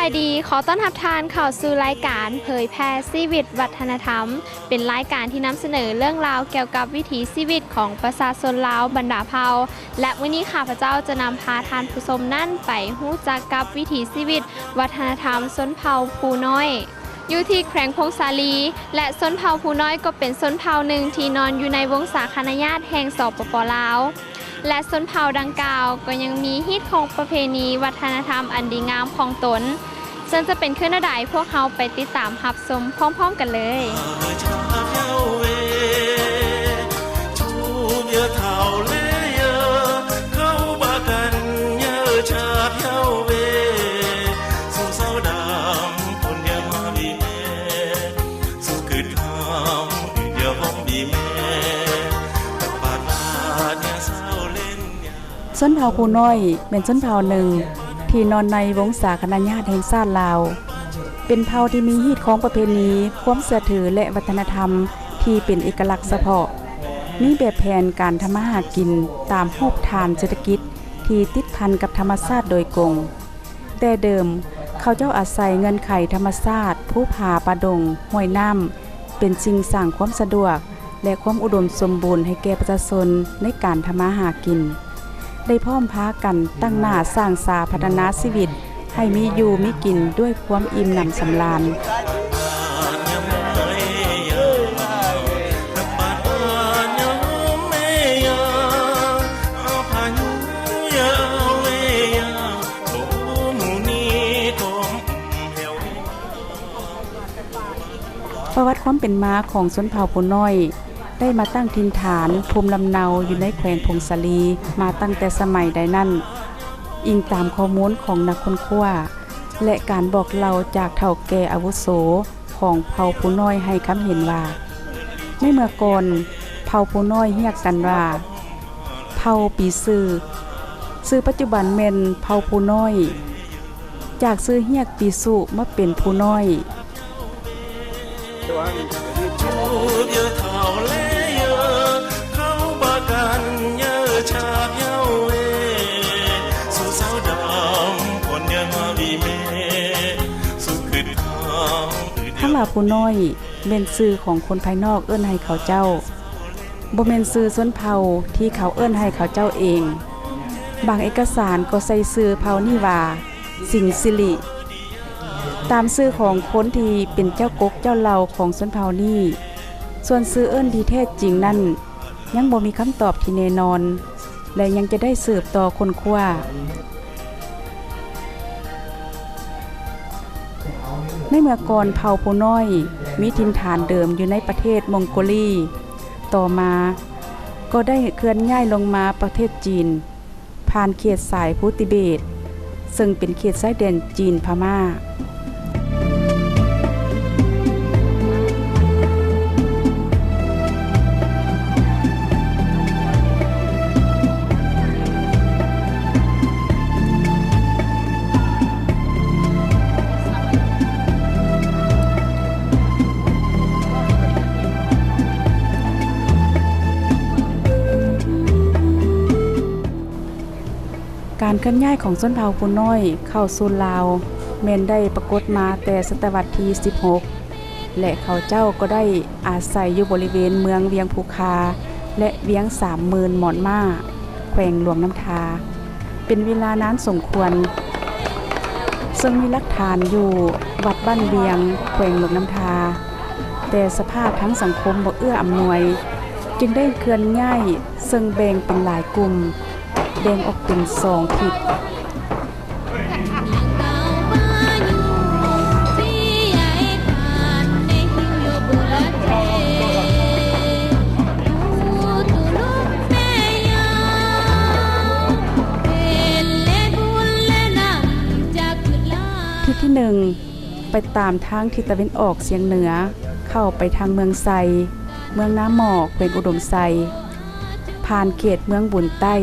ສະບາຍດີ ຂໍຕ້ອນຮັບທ່ານເຂົ້າສູ່ລາຍການເຜີຍແຜ່ຊີວິດວັດທະນະທຳ, ເປັນລາຍການທີ່ນຳສະເໜີເລື່ອງລາວກ່ຽວກັບວິຖີຊີວິດຂອງປະຊາຊົນລາວບັນດາເຜົ່າ ແລະ ມື້ນີ້ຂ້າພະເຈົ້າຈະນຳພາທ່ານຜູ້ຊົມນັ້ນໄປຮູ້ຈັກກັບວິຖີຊີວິດວັດທະນະທຳຊົນເຜົ່າພູນ້ອຍ ຢູ່ທີ່ແຂວງຜົ້ງສາລີ ແລະ ຊົນເຜົ່າພູນ້ອຍກໍເປັນຊົນເຜົ່າໜຶ່ງທີ່ນອນຢູ່ໃນວົງສາຄະນະຍາດແຫ່ງ ສປປ ລາວ ແລະ ຊົນເຜົ່າດັ່ງກ່າວກໍຍັງມີຮີດຄອງປະເພນີວັດທະນະທຳອັນດີງາມຂອງຕົນ, ເຊິ່ງຈະເປັນຄືແນວໃດ ພວກເຮົາໄປຕິດຕາມຮັບຊົມພ້ອມໆກັນເລີຍ. ຊົນເຜົ່າພູນ້ອຍແມ່ນຊົນເຜົ່າໜຶ່ງທີ່ນອນໃນວົງສາຄະນະຍາດແຫ່ງຊາດລາວ, ເປັນເຜົ່າທີ່ມີຮີດຄອງປະເພນີ, ຄວາມເຊື່ອຖື ແລະ ວັດທະນະທຳທີ່ເປັນເອກະລັກສະເພາະ, ມີແບບແຜນການທຳມາຫາກິນຕາມຮູບຖານເສດຖະກິດທີ່ຕິດພັນກັບທຳມະຊາດໂດຍກົງ. ແຕ່ເດີມເຂົາເຈົ້າອາໄສເງື່ອນໄຂທຳມະຊາດ, ພູຜາ, ປ່າດົງ, ຫ້ວຍນ້ຳ ເປັນສິ່ງສ້າງຄວາມສະດວກ ແລະ ຄວາມອຸດົມສົມບູນໃຫ້ແກ່ປະຊາຊົນໃນການທຳມາຫາກິນ, ໄດ້ພ້ອມພາກັນຕັ້ງໜ້າສ້າງສາພັດທະນາຊີວິດໃຫ້ມີຢູ່ມີກິນດ້ວຍຄວາມອີ່ມໜຳສຳລານ. ປະຫວັດຄວາມເປັນມາຂອງຊົນເຜົ່າພູນ້ອຍໄດ້ມາຕັ້ງຖິ່ນຖານພູມລຳເນົາຢູ່ໃນແຂວງຜົ້ງສາລີມາຕັ້ງແຕ່ສະໄໝໃດນັ້ນ, ອີງຕາມຂໍ້ມູນຂອງນັກຄົ້ນຄວ້າ ແລະ ການບອກເລົ່າຈາກເຖົ້າແກ່ອາວຸໂສຂອງເຜົ່າພູນ້ອຍໃຫ້ຄຳເຫັນວ່າ, ໃນເມື່ອກ່ອນເຜົ່າພູນ້ອຍຮຽກກັນວ່າ ເຜົ່າປີຊື່, ຊື່ປັດຈຸບັນແມ່ນເຜົ່າພູນ້ອຍ, ຈາກຊື່ຮຽກປີຊຸມາເປັນພູນ້ອຍ. ຄຳວ່າພູນ້ອຍ ແມ່ນຊື່ຂອງຄົນພາຍນອກເອີ້ນໃຫ້ເຂົາເຈົ້າ, ບໍ່ແມ່ນຊື່ຊົນເຜົ່າທີ່ເຂົາເອີ້ນໃຫ້ເຂົາເຈົ້າເອງ. ບາງເອກະສານກໍໃສ່ຊື່ເຜົ່ານີ້ວ່າ ສິງສິລິ ຕາມຊື່ຂອງຄົນທີ່ເປັນເຈົ້າກົກເຈົ້າເຫຼົ່າຂອງຊົນເຜົ່ານີ້. ສ່ວນຊື່ເອີ້ນທີ່ແທ້ຈິງນັ້ນ ຍັງບໍ່ມີຄຳຕອບທີ່ແນ່ນອນ ແລະ ຍັງຈະໄດ້ສືບຕໍ່ຄົ້ນຄວ້າ. ໃນເມື່ອກ່ອນເຜົ່າພູນ້ອຍມີຖິ່ນຖານເດີມຢູ່ໃນປະເທດມົງໂກລີ, ຕໍ່ມາກໍໄດ້ເຄື່ອນຍ້າຍລົງມາປະເທດຈີນ ຜ່ານເຂດສາຍພູຕິເບດ ເຊິ່ງເປັນເຂດຊາຍແດນຈີນພະມ້າ. ການເຄື່ອນຍ້າຍຂອງຊົນເຜົ່າພູນ້ອຍເຂົ້າສູ່ລາວ ແມ່ນໄດ້ປາກົດມາແຕ່ສະຕະວັດທີສິບຫົກ ແລະ ເຂົາເຈົ້າກໍໄດ້ອາໄສຢູ່ບໍລິເວນເມືອງວຽງພູຄາ ແລະ ວຽງສາມໝື່ນໝອນມ້າ ແຂວງຫຼວງນ້ຳທາ ເປັນເວລານານສົມຄວນ, ເຊິ່ງມີຫຼັກຖານຢູ່ວັດບ້ານວຽງ ແຂວງຫຼວງນ້ຳທາ, ແຕ່ສະພາບທາງສັງຄົມບໍ່ເອື້ອອຳນວຍ, ຈຶ່ງໄດ້ເຄື່ອນຍ້າຍ, ເຊິ່ງແບ່ງເປັນຫຼາຍກຸ່ມ, ແບ່ງອອກເປັນສອງທິດ. ທິດທີໜຶ່ງ ໄປຕາມທາງທິດຕາເວັນອອກສຽງເໜືອ ເຂົ້າໄປທາງເມືອງໄຊ, ເມືອງນາໝໍ້ ແຂວງອຸດົມໄຊ, ຜ່ານເຂດເມືອງບຸນໃຕ້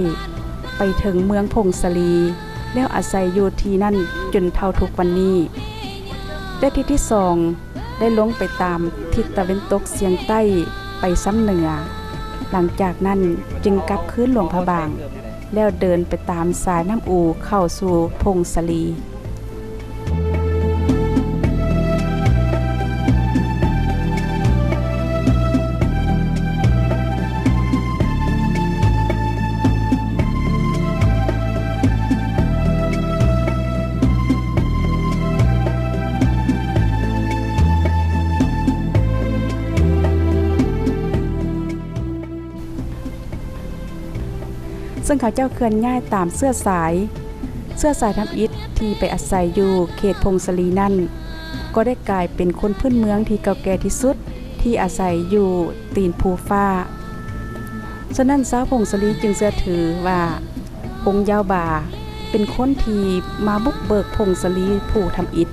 ໄປເຖິງເມືອງຜົ້ງສາລີ ແລ້ວອາໄສຢູ່ທີ່ນັ້ນຈົນເທົ່າທຸກວັນນີ້. ແລະ ທິດທີສອງ ໄດ້ລົງໄປຕາມທິດຕາເວັນຕົກສຽງໃຕ້ໄປຊຳເໜືອ, ຫຼັງຈາກນັ້ນຈຶ່ງກັບຄືນຫຼວງພະບາງ ແລ້ວເດີນໄປຕາມສາຍນ້ຳອູເຂົ້າສູ່ຜົ້ງສາລີ. ເຊິ່ງເຂົາເຈົ້າເຄື່ອນຍ້າຍຕາມເຊື້ອສາຍ. ເຊື້ອສາຍທຳອິດທີ່ໄປອາໄສຢູ່ເຂດຜົ້ງສາລີນັ້ນ ກໍໄດ້ກາຍເປັນຄົນພື້ນເມືອງທີ່ເກົ່າແກ່ທີ່ສຸດທີ່ອາໄສຢູ່ຕີນພູຟ້າ. ສະນັ້ນ ຊາວຜົ້ງສາລີຈຶ່ງເຊື່ອຖືວ່າ ອົງຢາວບາ ເປັນຄົນທີ່ມາບຸກເບີກຜົ້ງສາລີຜູ້ທຳອິດ.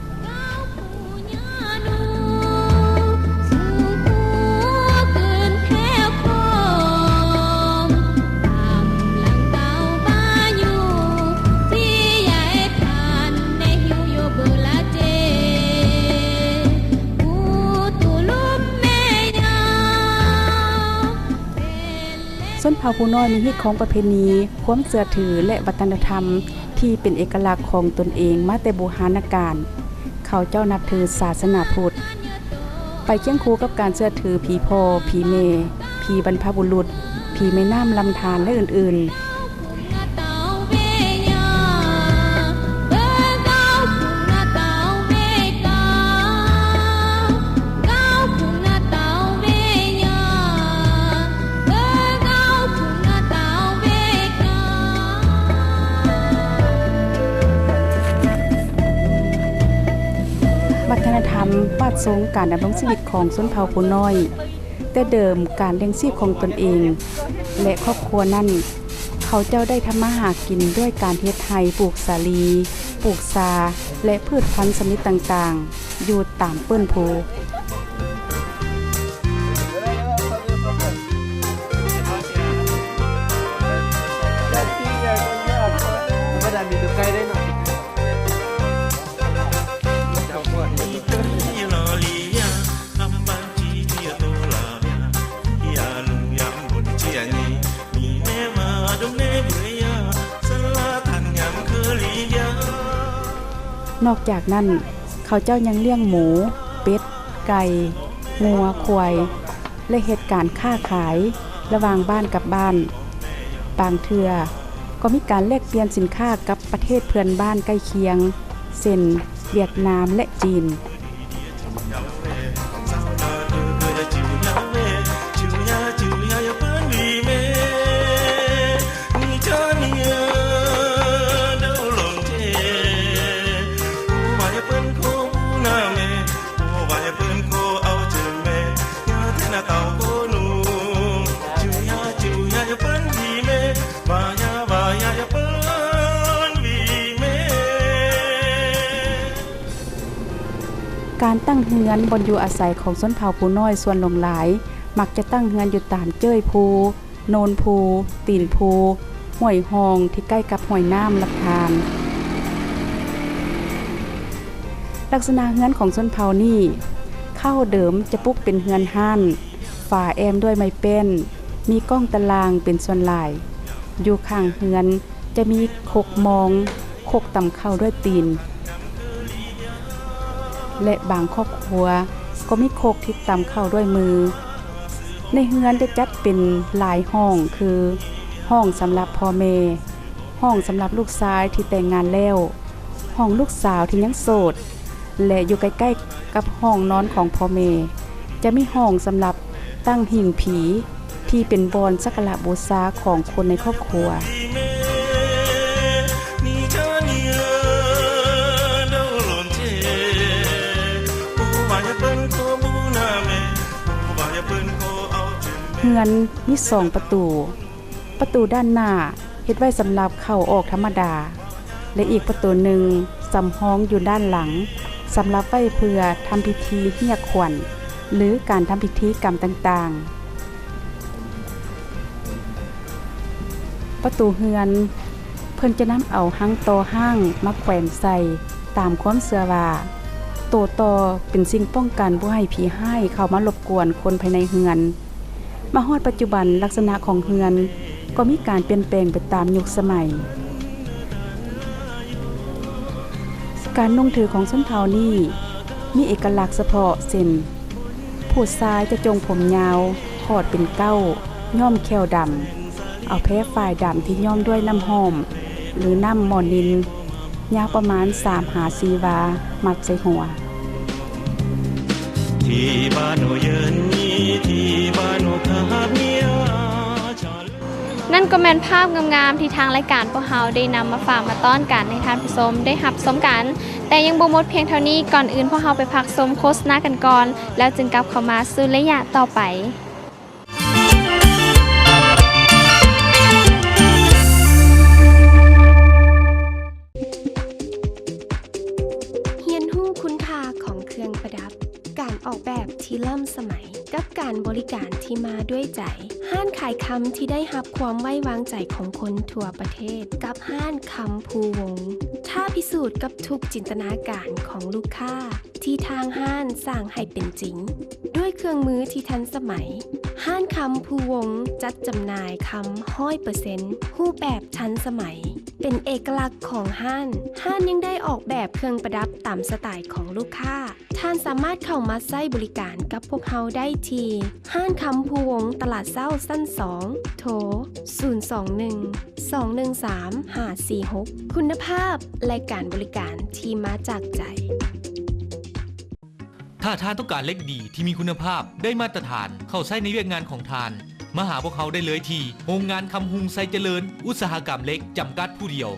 ຊົນເຜົ່າຜູ້ນ້ອຍມີຮີດຄອງປະເພນີ, ຄວາມເຊື່ອຖື ແລະ ວັດທະນະທຳທີ່ເປັນເອກະລັກຂອງຕົນເອງມາແຕ່ບູຮານະການ. ເຂົາເຈົ້ານັບຖືສາສະໜາພຸດ ໄປຄຽງຄູ່ກັບການເຊື່ອຖືຜີພໍ່, ຜີແມ່, ຜີບັນພະບຸລຸດ, ຜີແມ່ນ້ຳລຳທານ ແລະ ອື່ນໆ. ວັດທະນະທຳ ປາດຊົງການດຳລົງຊີວິດຂອງຊົນເຜົ່າຜູ້ນ້ອຍ. ແຕ່ເດີມການລ້ຽງຊີບຂອງຕົນເອງ ແລະ ຄອບຄົວນັ້ນ ເຂົາເຈົ້າໄດ້ທຳມາຫາກິນດ້ວຍການເຮັດໄຮ່, ປູກສາລີ, ປູກຊາ ແລະ ພືດພັນຊະນິດຕ່າງໆ ຢູ່ຕາມເປີ້ນພູ. ນອກຈາກນັ້ນ ເຂົາເຈົ້າຍັງລ້ຽງໝູ, ເປັດ, ໄກ່, ງົວ, ຄວາຍ ແລະ ເຮັດການຄ້າຂາຍລະຫວ່າງບ້ານກັບບ້ານ. ບາງເທື່ອກໍມີການແລກປ່ຽນສິນຄ້າກັບປະເທດເພື່ອນບ້ານໃກ້ຄຽງ ເຊັ່ນ ຫວຽດນາມ ແລະ ຈີນ. ການຕັ້ງເຮືອນບ່ອນຢູ່ອາໄສຂອງຊົນເຜົ່າຜູ້ນ້ອຍສ່ວນຫຼວງຫຼາຍ ມັກຈະຕັ້ງເຮືອນຢູ່ຕາມເຈີ້ຍພູ, ໂນນພູ, ຕີນພູ, ຫ້ວຍຮ່ອງທີ່ໃກ້ກັບຫ້ວຍນ້ຳລຳທານ. ລັກສະນະເຮືອນຂອງຊົນເຜົ່ານີ້ ເຄົ້າເດີມຈະປຸກເປັນເຮືອນຮ້ານ, ຝາແອ້ມດ້ວຍໄມ້ແປ້ນ, ມີກ້ອງຕະລ່າງເປັນສ່ວນຫຼາຍ. ຢູ່ຂ້າງເຮືອນຈະມີຄົກມອງ, ຄົກຕຳເຂົ້າດ້ວຍຕີນ ແລະ ບາງຄອບຄົວກໍມີຄົກທີ່ຕຳເຂົ້າດ້ວຍມື. ໃນເຮືອນຈະຈັດເປັນຫຼາຍຫ້ອງ ຄື ຫ້ອງສຳລັບພໍ່ແມ່, ຫ້ອງສຳລັບລູກຊາຍທີ່ແຕ່ງງານແລ້ວ, ຫ້ອງລູກສາວທີ່ຍັງໂສດ ແລະ ຢູ່ໃກ້ໆກັບຫ້ອງນອນຂອງພໍ່ແມ່ ຈະມີຫ້ອງສຳລັບຕັ້ງຫິ້ງຜີ ທີ່ເປັນບ່ອນສັກກາລະບູຊາຂອງຄົນໃນຄອບຄົວ. ເຮືອນມີສອງປະຕູ. ປະຕູດ້ານໜ້າເຮັດໄວ້ສຳລັບເຂົ້າອອກທຳມະດາ ແລະ ອີກປະຕູໜຶ່ງສຳຮອງຢູ່ດ້ານຫຼັງ ສຳລັບໄວ້ເພື່ອທຳພິທີຮຽກຂວັນ ຫຼື ການທຳພິທີກຳຕ່າງໆ. ປະຕູເຮືອນ ເພິ່ນຈະນຳເອົາຮັງຕໍຮ້າງມາແຂວນໃສ່ ຕາມຄວາມເຊື່ອວ່າ ໂຕຕໍເປັນສິ່ງປ້ອງກັນບໍ່ໃຫ້ຜີຮ້າຍເຂົ້າມາລົບກວນຄົນພາຍໃນເຮືອນ. ມາຮອດປັດຈຸບັນ, ລັກສະນະຂອງເຮືອນກໍມີການປ່ຽນແປງໄປຕາມຍຸກສະໄໝ. ການນຸ່ງຖືຂອງຊົນເຜົ່ານີ້ມີເອກະລັກສະເພາະ ເຊັ່ນ ຜູ້ຊາຍຈະຈົ່ງຜົມຍາວ ຂອດເປັນເກົ້າ, ຍ້ອມແຂ້ວດຳ, ເອົາແພຝ້າຍດຳທີ່ຍ້ອມດ້ວຍນ້ຳຫອມ ຫຼື ນ້ຳມໍນິນ ຍາວປະມານສາມຫາສີ່ວາ ມັດໃສ່ຫົວ. ນັ້ນກໍແມ່ນພາບງາມໆ ທີ່ທາງລາຍການພວກເຮົາໄດ້ນຳມາຝາກມາຕ້ອນກັນໃຫ້ທ່ານຜູ້ຊົມໄດ້ຮັບຊົມກັນ, ແຕ່ຍັງບໍ່ໝົດພຽງເທົ່ານີ້, ກ່ອນອື່ນພວກເຮົາໄປພັກຊົມໂຄສະນາກັນກ່ອນ ແລ້ວຈຶ່ງກັບເຂົ້າມາສູ່ໄລຍະຕໍ່ໄປ. ຮຽນຮູ້ຄຸນຄ່າຂອງເຄື່ອງປະດັບ, ການອອກແບບທີ່ລ້ຳສະໄໝ ກັບການບໍລິການທີ່ມາດ້ວຍໃຈ. ຮ້ານຂາຍຄຳທີ່ໄດ້ຮັບຄວາມໄວ້ວາງໃຈຂອງຄົນທົ່ວປະເທດ ກັບຮ້ານຄຳພູວົງ ທ້າພິສູດກັບທຸກຈິນຕະນາການຂອງລູກຄ້າ ທີ່ທາງຮ້ານສ້າງໃຫ້ເປັນຈິງ ດ້ວຍເຄື່ອງມືທີ່ທັນສະໄໝ. ຮ້ານຄຳພູວົງຈັດຈຳໜ່າຍຄຳຮ້ອຍເປີເຊັນ ຮູບແບບທັນສະໄໝ ເປັນເອກະລັກຂອງຮ້ານ. ຮ້ານຍັງໄດ້ອອກແບບເຄື່ອງປະດັບຕາມສະໄຕຂອງລູກຄ້າ. ທ່ານສາມາດເຂົ້າມາໃຊ້ບໍລິການກັບພວກເຮົາໄດ້ທີ່ ຮ້ານຄຳພູວົງ ຕະຫຼາດເຊົ້າຊັ້ນສອງ ໂທ ສູນສອງໜຶ່ງ ສອງໜຶ່ງສາມ ຫ້າສີ່ຫົກ ຄຸນນະພາບ ແລະ ການບໍລິການທີ່ມາຈາກໃຈ. ຖ້າທ່ານຕ້ອງການເຫຼັກດີທີ່ມີຄຸນນະພາບ, ໄດ້ມາດຕະຖານ, ເຂົ້າໃຊ້ໃນວຽກງານຂອງທ່ານ, ມາຫາພວກເຮົາໄດ້ເລີຍທີ່ໂຮງງານຄຳຮຸງໄຊຈະເລີນ ອຸດສາຫະກຳເຫຼັກ ຈຳກັດຜູ້ດຽວ,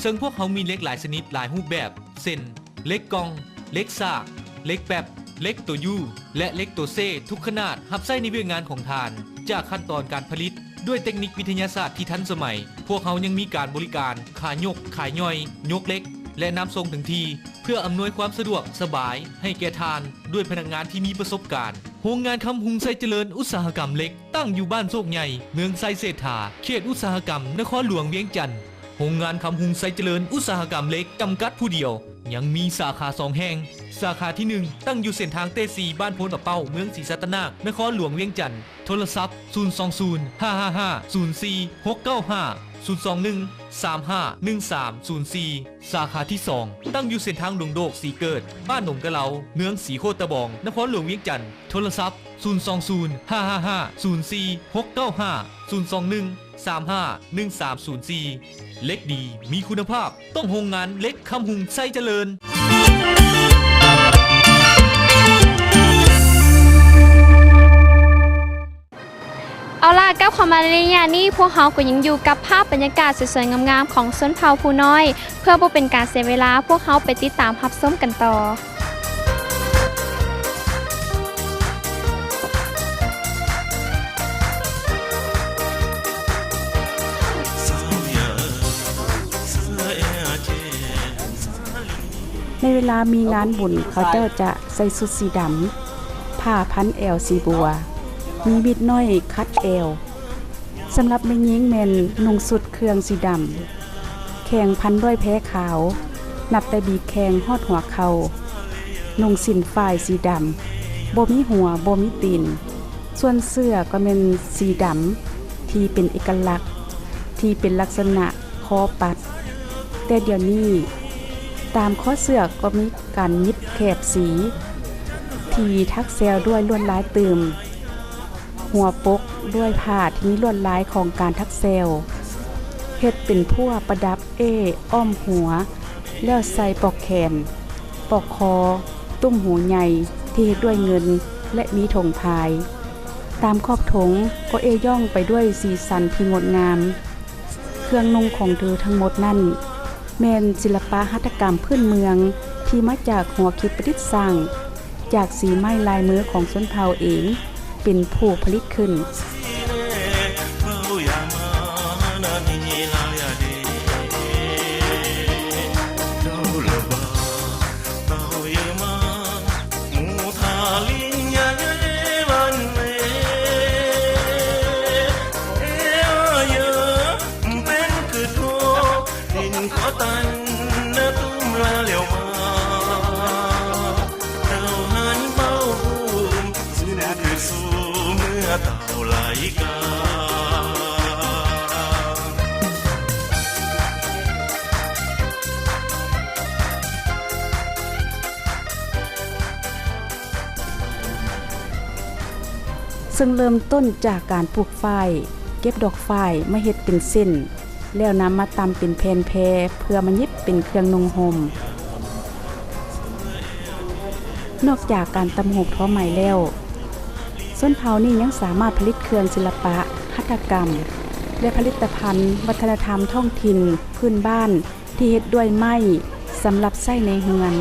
ເຊິ່ງພວກເຮົາມີເຫຼັກຫຼາຍຊະນິດ, ຫຼາຍຮູບແບບ ເຊັ່ນ ເຫຼັກກ່ອງ, ເຫຼັກສາກ, ເຫຼັກແປັບ, ເຫຼັກໂຕຢູ ແລະ ເຫຼັກໂຕເຊ ທຸກຂະໜາດ ຮັບໃຊ້ໃນວຽກງານຂອງທ່ານ, ຈາກຂັ້ນຕອນການຜະລິດ ດ້ວຍເຕັກນິກວິທະຍາສາດທີ່ທັນສະໄໝ. ພວກເຮົາຍັງມີການບໍລິການຂາຍົກ, ຂາຍ່ອຍ, ຍົກເຫຼັກ ແລະ ນຳສົ່ງເຖິງທີ່ ເພື່ອອຳນວຍຄວາມສະດວກສະບາຍໃຫ້ແກ່ທ່ານ ດ້ວຍພະນັກງານທີ່ມີປະສົບການ. ໂຮງງານຄຳຮຸງໄຊຈະເລີນ ອຸດສາຫະກຳເຫຼັກ ຕັ້ງຢູ່ບ້ານໂຊກໃຫຍ່, ເມືອງໄຊເສດຖາ, ເຂດອຸດສາຫະກຳນະຄອນຫຼວງວຽງຈັນ. ໂຮງງານຄຳຮຸງໄຊຈະເລີນ ອຸດສາຫະກຳເຫຼັກ ຈຳກັດຜູ້ດຽວ ຍັງມີສາຂາສອງແຫ່ງ. ສາຂາທີໜຶ່ງ ຕັ້ງຢູ່ເສັ້ນທາງເຕສີ່ ບ້ານໂພນປາເປົ້າ ເມືອງສີສັດຕະນາກ ນະຄອນຫຼວງວຽງຈັນ. ໂທລະສັບ ສູນສອງສູນ ຫ້າຫ້າຫ້າ ສູນສີ່ ຫົກເກົ້າຫ້າ ສູນສອງໜຶ່ງ ສາມຫ້າໜຶ່ງສາມສູນສີ່. ສາຂາທີສອງ ຕັ້ງຢູ່ເສັ້ນທາງດົງໂດກ ສີເກີດ ບ້ານໜົງກະເລົາ ເມືອງສີໂຄດຕະບອງ ນະຄອນຫຼວງວຽງຈັນ. ໂທລະສັບ ສູນສອງສູນ ຫ້າຫ້າຫ້າ ສູນສີ່ ຫົກເກົ້າຫ້າ ສູນສອງໜຶ່ງ ສາມຫ້າໜຶ່ງສາມສູນສີ່. ເຫຼັກດີ ມີຄຸນນະພາບ ຕ້ອງໂຮງງານເຫຼັກຄຳຮຸງໄຊຈະເລີນ. ເອົາລະ, ກັບເຂົ້າມາໃນໄລຍະນີ້ ພວກເຮົາກໍຍັງຢູ່ກັບພາບບັນຍາກາດສວຍໆງາມໆຂອງຊົນເຜົ່າພູນ້ອຍ. ເພື່ອບໍ່ເປັນການເສຍເວລາ, ພວກເຮົາໄປຕິດຕາມຮັບຊົມກັນຕໍ່. ໃນເວລາມີງານບຸນ ເຂົາເຈົ້າຈະໃສ່ຊຸດສີດຳ, ຜ້າພັນແອວສີບົວ, ມີມີດນ້ອຍຂັດແອວ. ສຳລັບແມ່ຍິງແມ່ນນຸ່ງຊຸດເຄື່ອງສີດຳ, ແຂ້ງພັນດ້ວຍແພຂາວ, ນັບແຕ່ບີກແຂ້ງຮອດຫົວເຂົ່າ, ນຸ່ງສິ້ນຝ້າຍສີດຳ, ບໍ່ມີຫົວ, ບໍ່ມີຕີນ. ສ່ວນເສື້ອກໍແມ່ນສີດຳ ທີ່ເປັນເອກະລັກ, ທີ່ເປັນລັກສະນະ ຄໍປັດ. ແຕ່ດຽວນີ້ ຕາມຄໍເສື້ອກໍມີການຫຍິບແຖບສີ ທີ່ຖັກແຊວດ້ວຍລວດລາຍຕື່ມ, ຫົວປົກດ້ວຍຜ້າທີ່ມີລວດລາຍຂອງການຖັກແຊວ, ເຮັດເປັນພົ່ວປະດັບເອ້ອ້ອມຫົວ, ແລ້ວໃສ່ປອກແຂນ, ປອກຄໍ, ຕຸ້ມຫູໃຫຍ່ທີ່ເຮັດດ້ວຍເງິນ ແລະ ມີຖົງພາຍ. ຕາມຂອບຖົງກໍເອ້ຍ້ອງໄປດ້ວຍສີສັນທີ່ງົດງາມ. ເຄື່ອງນຸ່ງຂອງເທີທັງໝົດນັ້ນ ແມ່ນສິລະປະຫັດຖະກຳພື້ນເມືອງທີ່ມາຈາກຫົວຄິດປະດິດສ້າງ ຈາກສີໄມ້ລາຍມືຂອງຊົນເຜົ່າເອງເປັນຜູ້ຜະລິດຂຶ້ນ. ເຊິ່ງເລີ່ມຕົ້ນຈາກການປູກຝ້າຍ, ເກັບດອກຝ້າຍມາເຮັດເປັນເສັ້ນ, ແລ້ວນຳມາຕ່ຳເປັນແຜ່ນແພເພື່ອມາຫຍິບເປັນເຄື່ອງນຸ່ງຫົ່ມ. ນອກຈາກການຕ່ຳຫູກທໍໄໝແລ້ວ, ຊົນເຜົ່ານີ້ຍັງສາມາດຜະລິດເຄື່ອງສິລະປະຫັດຖະກຳ ແລະ ຜະລິດຕະພັນວັດທະນະທຳທ້ອງຖິ່ນພື້ນບ້ານທີ່ເຮັດດ້ວຍໄມ້ ສຳລັບໃຊ້ໃນເຮືອນ.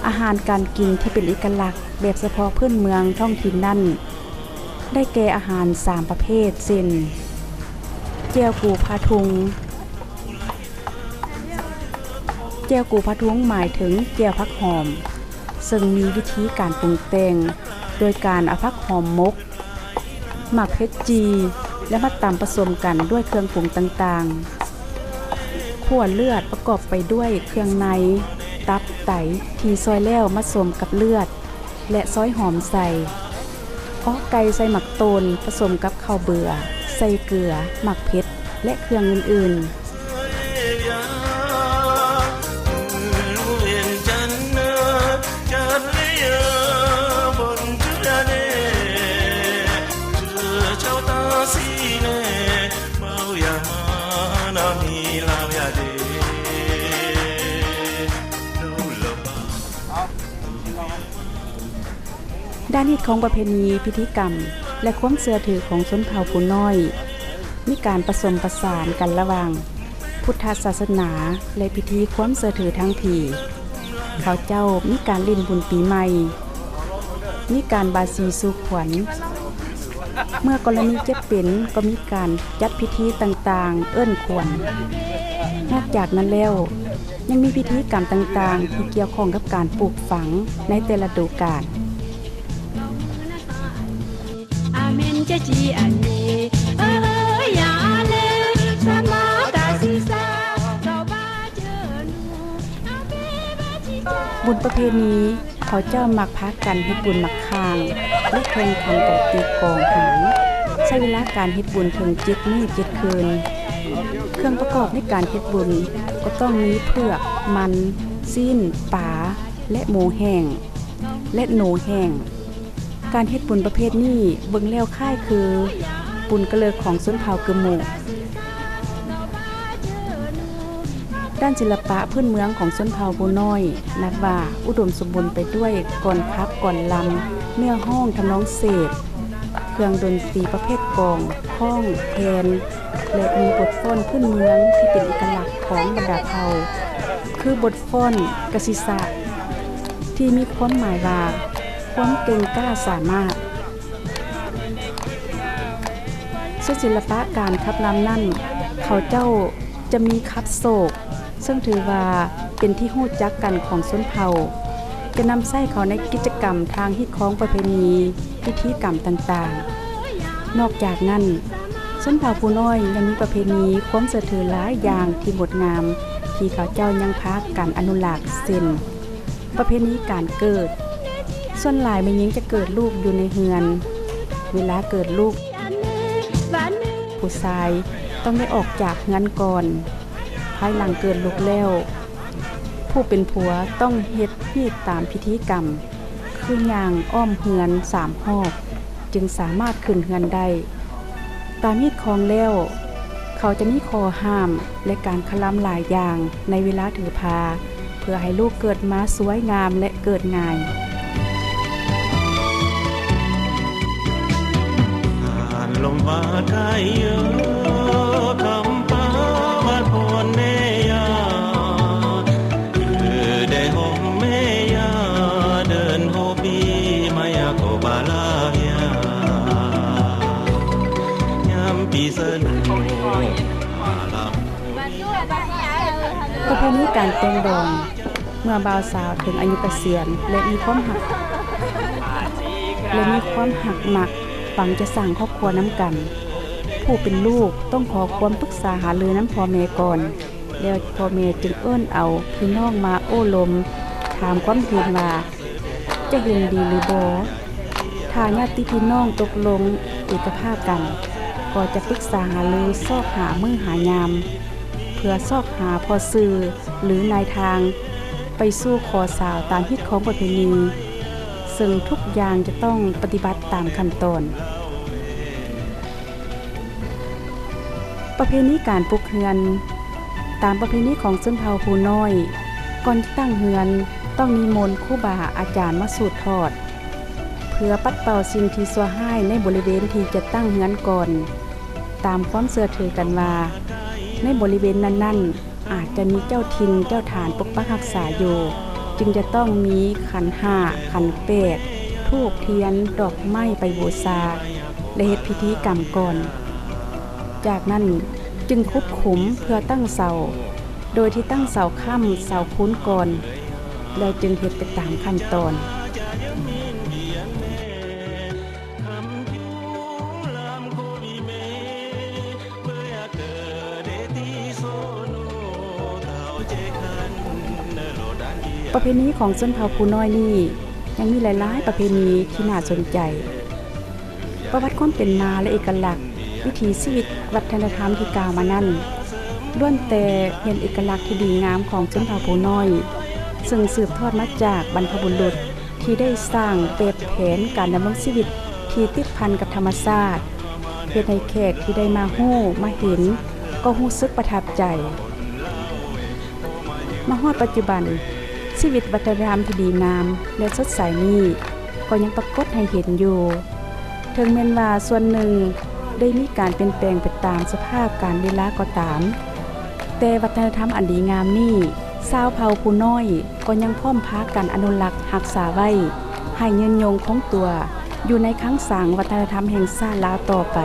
ອາຫານການກິນທີ່ເປັນເອກະລັກແບບສະເພາະພື້ນເມືອງທ້ອງຖິ່ນນັ້ນ ໄດ້ແກ່ອາຫານສາມປະເພດ ເຊັ່ນ ແຈ່ວກູປາທຸງ. ແຈ່ວກູປາທຸງໝາຍເຖິງແຈ່ວຜັກຫອມ ເຊິ່ງມີວິທີການປຸງແຕ່ງໂດຍການເອົາຜັກຫອມໝົກ, ໝາກເຜັດຈີ່ ແລະ ມາຕຳປະສົມກັນດ້ວຍເຄື່ອງປຸງຕ່າງໆ. ຂົ້ວເລືອດປະກອບໄປດ້ວຍເຄື່ອງໃນ, ຕັບ, ໄຕ ທີ່ຊອຍແລ້ວມາສົມກັບເລືອດ ແລະ ຊອຍຫອມໃສ່. ເອາະໄກ່ໃສ່ໝາກໂຕນ ປະສົມກັບເຂົ້າເບືອ, ໃສ່ເກືອ, ໝາກເຜັດ ແລະ ເຄື່ອງອື່ນໆ. ດ້ານຮີດຄອງປະເພນີ, ພິທີກຳ ແລະ ຄວາມເຊື່ອຖືຂອງຊົນເຜົ່າຜູ້ນ້ອຍ ມີການປະສົມປະສານກັນລະຫວ່າງພຸດທະສາສະໜາ ແລະ ພິທີຄວາມເຊື່ອຖືທາງຜີ. ເຂົາເຈົ້າມີການຫຼິ້ນບຸນປີໃໝ່, ມີການບາສີສູ່ຂວັນ. ເມື່ອກໍລະນີເຈັບເປັນ ກໍມີການຈັດພິທີຕ່າງໆເອີ້ນຂວັນ. ນອກຈາກນັ້ນແລ້ວ ຍັງມີພິທີກຳຕ່າງໆທີ່ກ່ຽວຂ້ອງກັບການປູກຝັງໃນແຕ່ລະດູການ. ບຸນປະເພນີ ເຂົາເຈົ້າມັກພາກັນເຮັດບຸນໝາກຂ່າງ ແລະ ແຂ່ງຂັນກັນຕີກອງຫາງ, ໃຊ້ເວລາການເຮັດບຸນເຖິງເຈັດມື້ເຈັດຄືນ. ເຄື່ອງປະກອບໃນການເຮັດບຸນກໍຕ້ອງມີເຜືອກ, ມັນ, ຊີ້ນ, ປາ ແລະ ໝູແຫ້ງ ແລະ ໜູແຫ້ງ. ການເຮັດບຸນປະເພດນີ້ເບິ່ງແລ້ວຄ້າຍຄືບຸນກະເລີກຂອງຊົນເຜົ່າກຶມມຸ. ດ້ານສິລະປະພື້ນເມືອງຂອງຊົນເຜົ່າຜູ້ນ້ອຍ ນັບວ່າອຸດົມສົມບູນໄປດ້ວຍກອນຂັບ, ກອນລຳ, ເນື້ອຮ້ອງ, ທຳນອງເສບ, ເຄື່ອງດົນຕີປະເພດກອງ, ຄ້ອງ, ແຄນ ແລະ ມີບົດຟ້ອນພື້ນເມືອງທີ່ເປັນເອກະລັກຂອງບັນດາເຜົ່າ ຄືບົດຟ້ອນກະສິສະ ທີ່ມີຄວາມໝາຍວ່າ ຄວາມເກັ່ງກ້າສາມາດ. ສ່ວນສິລະປະການຂັບລຳນັ້ນ ເຂົາເຈົ້າຈະມີຂັບໂສກ ເຊິ່ງຖືວ່າເປັນທີ່ຮູ້ຈັກກັນຂອງຊົນເຜົ່າ, ຈະນຳໃຊ້ເຂົ້າໃນກິດຈະກຳທາງຮີດຄອງປະເພນີ, ພິທີກຳຕ່າງໆ. ນອກຈາກນັ້ນ, ຊົນເຜົ່າຜູ້ນ້ອຍຍັງມີປະເພນີຄວາມເຊື່ອຖືຫຼາຍຢ່າງທີ່ງົດງາມ ທີ່ເຂົາເຈົ້າຍັງພາກັນອະນຸລັກ ເຊັ່ນ ປະເພນີການເກີດ, ສ່ວນຫຼາຍແມ່ຍິງຈະເກີດລູກຢູ່ໃນເຮືອນ. ເວລາເກີດລູກ, ຜູ້ຊາຍຕ້ອງໄດ້ອອກຈາກເຮືອນກ່ອນ. ພາຍຫຼັງເກີດລູກແລ້ວ, ຜູ້ເປັນຜົວຕ້ອງເຮັດຮີດຕາມພິທີກຳ ຄືຍ່າງອ້ອມເຮືອນສາມຮອບ ຈຶ່ງສາມາດຂຶ້ນເຮືອນໄດ້. ຕາມຮີດຄອງແລ້ວ, ເຂົາຈະມີຂໍ້ຫ້າມ ແລະ ການຄະລຳຫຼາຍຢ່າງໃນເວລາຖືພາ ເພື່ອໃຫ້ລູກເກີດມາສວຍງາມ ແລະ ເກີດງ່າຍ. ປະເພນີການແຕ່ງດອງ ເມື່ອບ່າວສາວເຖິງອາຍຸກະສຽນ ແລະ ມີຄວາມຮັກ ແລະ ມີຄວາມຮັກມັກ ປັງຈະສ້າງຄອບຄົວນຳກັນ, ຜູ້ເປັນລູກຕ້ອງຂໍຄວາມປຶກສາຫາລືນຳພໍ່ແມ່ກ່ອນ. ແລ້ວພໍ່ແມ່ຈຶ່ງເອີ້ນເອົາພີ່ນ້ອງມາໂອ້ລົມ, ຖາມຄວາມເຫັນວ່າຈະເຫັນດີຫຼືບໍ່. ຖ້າຍາດຕິພີ່ນ້ອງຕົກລົງເອກະພາບກັນ, ກໍຈະປຶກສາຫາລືຊອກຫາມື້ຫາຍາມ ເພື່ອຊອກຫາພໍ່ສື່ ຫຼື ນາຍທາງ ໄປສູ່ຂໍສາວຕາມຮີດຄອງປະເພນີ, ເຊິ່ງທຸກຢ່າງຈະຕ້ອງປະຕິບັດຕາມຂັ້ນຕອນ. ປະເພນີການປຸກເຮືອນ. ຕາມປະເພນີຂອງຊົນເຜົ່າຜູ້ນ້ອຍ, ກ່ອນຈະຕັ້ງເຮືອນ ຕ້ອງນິມົນຄູບາອາຈານມາສູດທອດ ເ ເພື່ອປັດເປົ່າສິ່ງທີ່ຊົ່ວຮ້າຍໃນບໍລິເວນທີ່ຈະຕັ້ງເຮືອນກ່ອນ. ຕາມຄວາມເຊື່ອຖືກັນວ່າ ໃນບໍລິເວນນັ້ນໆ ອາດຈະມີເຈົ້າຖິ່ນເຈົ້າຖານປົກປັກຮັກສາຢູ່, ຈຶ່ງຈະຕ້ອງມີຂັນຫ້າ, ຂັນແປດ, ທູບທຽນ, ດອກໄມ້ໄປບູຊາ ແລະ ເຮັດພິທີກຳກ່ອນ. ຈາກນັ້ນຈຶ່ງຂຸດຂຸມເພື່ອຕັ້ງເສົາ, ໂດຍທີ່ຕັ້ງເສົາຄ້ຳເສົາຄູນກ່ອນ ແລ້ວຈຶ່ງເຮັດໄປຕາມຂັ້ນຕອນ. ປະເພນີຂອງຊົນເຜົ່າພູນ້ອຍນີ້ ຍັງມີຫຼາຍໆປະເພນີທີ່ໜ້າສົນໃຈ. ປະຫວັດຄວາມເປັນມາ ແລະ ເອກະລັກ, ວິຖີຊີວິດ, ວັດທະນະທຳທີ່ກ່າວມານັ້ນ ລ້ວນແຕ່ເປັນເອກະລັກທີ່ດີງາມຂອງຊົນເຜົ່າພູນ້ອຍ, ເຊິ່ງສືບທອດມາຈາກບັນພະບຸລຸດ ທີ່ໄດ້ສ້າງແບບແຜນການດຳລົງຊີວິດທີ່ຕິດພັນກັບທຳມະຊາດ, ເຮັດໃຫ້ແຂກທີ່ໄດ້ມາຮູ້ມາເຫັນກໍຮູ້ສຶກປະທັບໃຈ. ມາຮອດປັດຈຸບັນ, ຊີວິດວັດທະນະທຳທີ່ດີງາມ ແລະ ສົດໃສນີ້ ກໍຍັງປາກົດໃຫ້ເຫັນຢູ່. ເຖິງແມ່ນວ່າສ່ວນໜຶ່ງໄດ້ມີການປ່ຽນແປງໄປຕາມສະພາບການເວລາກໍຕາມ, ແຕ່ວັດທະນະທຳອັນດີງາມນີ້ ຊາວເຜົ່າພູນ້ອຍກໍຍັງພ້ອມພາກັນອະນຸລັກຮັກສາໄວ້ ໃຫ້ຍືນຍົງຄົງຕົວຢູ່ໃນຄັງສັງວັດທະນະທຳແຫ່ງຊາດລາວຕໍ່ໄປ.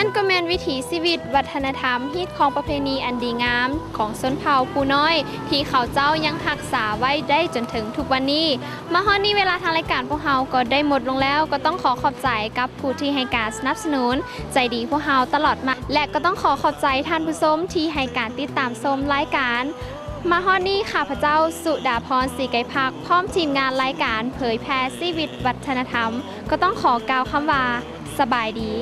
ນັ້ນກໍແມ່ນວິຖີຊີວິດ, ວັດທະນະທຳ, ຮີດຄອງປະເພນີອັນດີງາມຂອງຊົນເຜົ່າພູນ້ອຍ ທີ່ເຂົາເຈົ້າຍັງຮັກສາໄວ້ໄດ້ຈົນເຖິງທຸກວັນນີ້. ມາຮອດນີ້ເວລາທາງລາຍການພວກເຮົາກໍໄດ້ໝົດລົງແລ້ວ, ກໍຕ້ອງຂໍຂອບໃຈກັບຜູ້ທີ່ໃຫ້ການສະໜັບສະໜູນໃຈດີພວກເຮົາຕະຫຼອດມາ ແລະ ກໍຕ້ອງຂໍຂອບໃຈທ່ານຜູ້ຊົມທີ່ໃຫ້ການຕິດຕາມຊົມລາຍການ. ມາຮອດນີ້ ຂ້າພະເຈົ້າ ສຸດາພອນ ສີໄກພັກ ພ້ອມທີມງານລາຍການເຜີຍແຜ່ຊີວິດວັດທະນະທຳ ກໍຕ້ອງຂໍກ່າວຄຳວ່າ ສະບາຍດີ.